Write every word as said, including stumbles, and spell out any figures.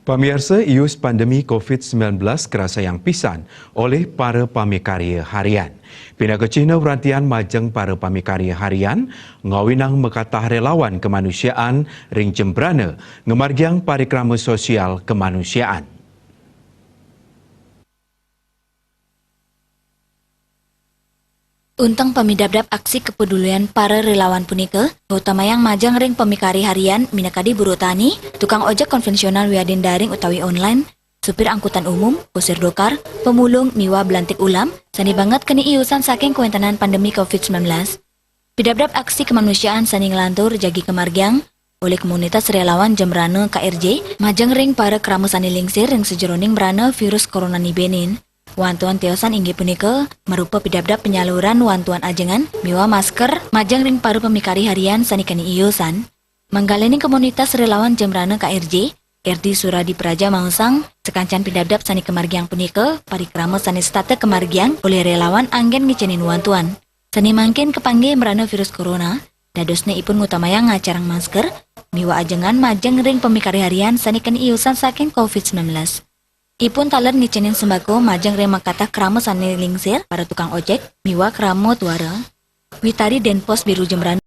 Pamiarsa, ius pandemi covid sembilan belas karasayang pisan oleh para pamikarya harian. Pinaka cihna prantian majeng para pamikarya harian ngawinang makatah relawan kemanusiaan ring jembrana ngamargiang parikrama sosial kemanusiaan. Unteng pamidabdab aksi kepedulian para relawan punika, kautamayang majeng ring pamikarya harian minakadi buruh tani, tukang ojek konvensional wiadin daring utawi online, supir angkutan umum, kusir dokar, pemulung miwah belantik ulam, sane banget keni iusan saking kawentenan pandemi covid sembilan belas. Pidabdab aksi kemanusiaan sane nglantur jagi kamargiang olih komunitas relawan Jembrana K R J majeng ring para krama sane lingsir ring sajeroning mrana virus corona nibenin. Wantuan tiosan inggih punika marupa pidabdab penyaluran wantuan ajengan miwah masker majeng ring para pamikarya harian sane keni iusan. Manggalening komunitas relawan Jembrana K R J, R D Suradi Praja maosang, sakancan pidabdab sane kamargiang punika parikrama sane setata kamargiang olih relawan anggen ngicenin wantuan. Sane mangkin kapanggih mrana virus corona, dadosne ipun ngutamayang ngacarang masker miwah ajengan majeng ring pamikarya harian sane keni iusan saking covid sembilan belas. Ipun taler ngicenin sembako majeng ring makatah krama sane lingsir para tukang ojek miwah krama tuara. Witari Denpos Biru Jembrana